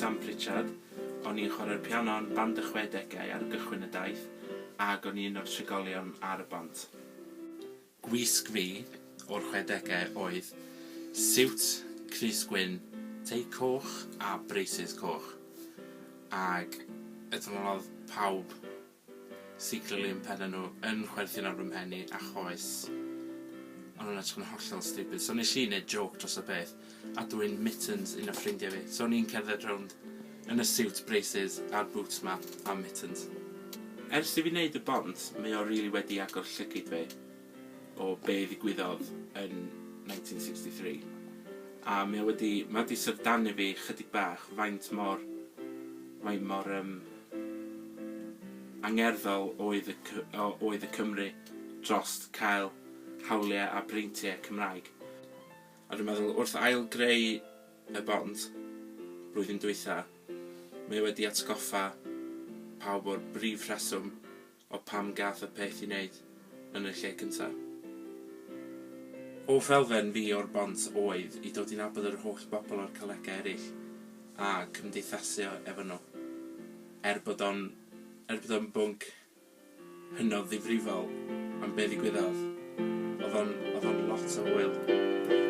Sam Pritchard, o'n i'n chwarae'r piano yn band y chwedegau ar gychwyn y daith, ac o'n i un o'r trigolion ar y bont. Gwisg fi o'r chwedegau oedd siwt crys gwyn, tei coch a braces coch. Ac ydyn nhw pawb secretly yn penna nhw yn chwerthin ar fy mhen i achos o'n nhw'n edrych yn hollol stupid. So nes i neud joke dros y peth a dwyn mittens un o ffrindiau fi. So o'n i'n cerdded rownd yn y suit braces a'r boots 'ma a mittens. Ers i fi neud y bont, mae o rili wedi agor llygid fi o be ddigwyddodd yn 1963. A mae o wedi, mae wedi syfrdanu fi chydig bach faint mor, faint mor angerddol oedd y Cymry dros cael hawliau a breintiau Cymraeg. A dwi'n meddwl wrth ail-greu y bont blwyddyn dwytha, mae o wedi atgoffa pawb o'r brif rheswm o pam gath y peth i wneud yn y lle cynta. Hoff elfen fi o'r bont oedd i dod i nabod yr holl bobl o'r colegau eraill a cymdeithasu efo nhw. Er bod o'n bwnc hynod ddifrifol am be ddigwyddodd, oedd o'n lot o hwyl.